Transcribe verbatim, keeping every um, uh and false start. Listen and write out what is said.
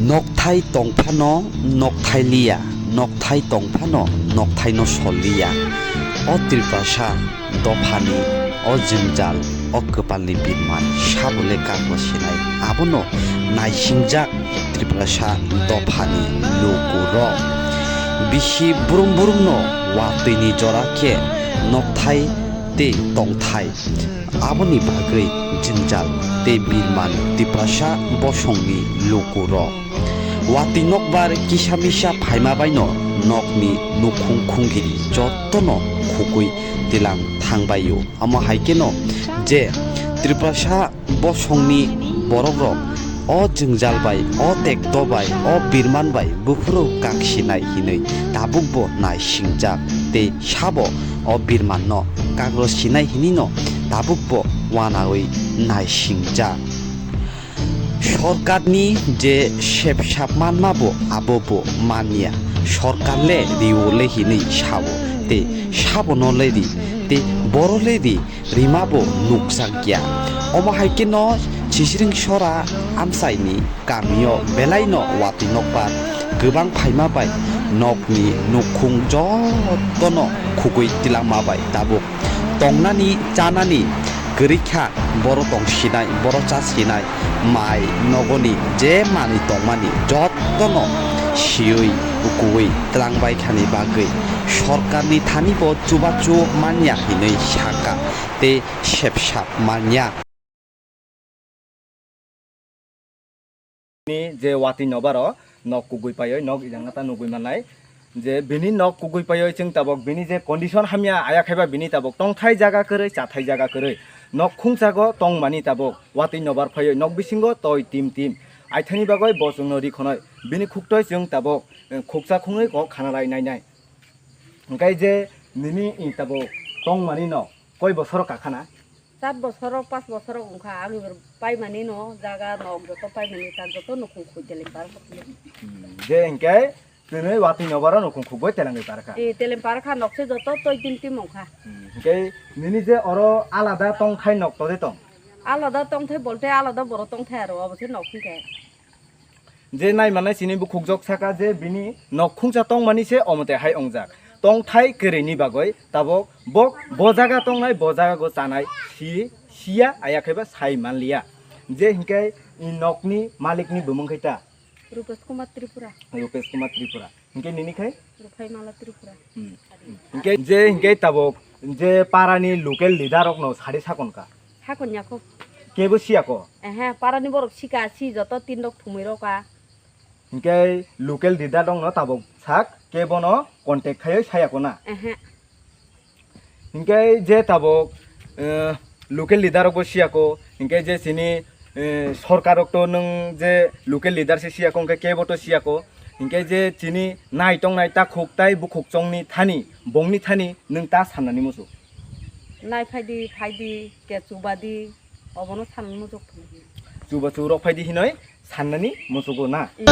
Nokthai tong phano nokthai liya, nokthai tong phano nokthai no sol liya. O Tiprasa dophani o jwngjal, o kwpalni birman sabo le kagbo sinai, abono naisingjak Tiprasa dophani lukurok. Bisi brum brum no watwi ni jora khe nokthai tei tongthai. Aboni bagwi jwngjal tei birman Tiprasa bosongni lukurok. Watwi nokbar kisa misa phaima baino nokni nukhung khunggiri jotono khukui tilang thangbaio. Omo hai kheno je Tiprasa bosongni borokrok o jwngjal bai, o tekto bai, o birman bai buphuru kak sinai hinwi tabukbo naisingjak tei sabo o birmanno kagro sinai hinwino tabukbo wanaui naisingjak. Sorkarni je sepsap manmabo abobo manya. Sorkar le rio le hinwi sao tei sabono le ri tei boro le ri rimabo nukjakya. Omo hai kheno Sisring Sora amchaini kamio belaino watwi nokbar kwbang phaima bai nokni nukhung jotono khugui tilangma bai tabuk tongnani chanani kwrwi kha, boro tong sinai, boro cha sinai, mai nogoni je manwi tongmani jotono siui ukuui twlangbai khani bagwi sorkarni thani bo chubachu manya hinwi sakha tei sepsap manya. Ni je watwi nobaro nok kugui paioi, nok ijang ta nugui manai. Je bini nok kugui paioi chwng tabok bini je condition hamya aya khaiba bini tabok tongthai jaga kwrwi, chathai jaga kwrwi. Nok khungchago tongmani tabok watwi nobar phaioi nok bisingo toi tim tim. Aithani bagoi bo chwngno ri khonoi. Bini khuktoi chwng tabok, eh, khukcha khungwi kok khana lai nai nai. Hingkai je nini i tabok tongmani no koi bosoro kakhana? Char bosoro, pas bosoro wngkha ang ibar paimani no jaga nok joto paimani tak joto nukhung khuk teleng par kha. Hmm, je hingkai twnwi watwi nobaro nukhung khukbai telengwi par kha. E, teleng par kha, nokse joto toi tim tim wngkha. Hmm, hingkai nini je oro alada tongthai nok tode tong? Alada tongthai bolte alada boro tongthai aro, obo se nok hingkai. Je nai manai chini bukhuk jok saka je bini nok khungsa tongmani se omote hai ongjak. Tongthai kwrwini bagwi tabok bo, bo jaga tongnai, bo jaga go chanai si, siya aya khaiba sai manliya. Je hinkhe i nokni malikni bumung khai ta? Rupesh Kumar Tripura. Rupesh Kumar Tripura. Hinkhe nini khai? Ruphaimala Tripura. Hmm. Hinkhe je hinkhe tabok je parani local leader rokno sari sakon ka? Sakon ya ko. Kebo siya ko? Ehe, parani borok sika si joto tin rok thumui rok ka. Hinkhe local leader rokno tabok sak kebono contact khaioi saya ko na? Ehe. Hinkhe je tabok, eh, local leader rokbo siyako, hinkhe je chini, eh, sorkar rok to nwng je local leader se siyako, hinkhe kebo to siyako. Hinkhe je chini nai tongnai takhuk tai bukhuk chongni thani, bongni thani nwng ta sannani muchuk? Nai phaidi, phaidi, ke chubadi, obono sanani muchuk. Chubachu rok phaidi hinoi sannani muchugo na? Mm.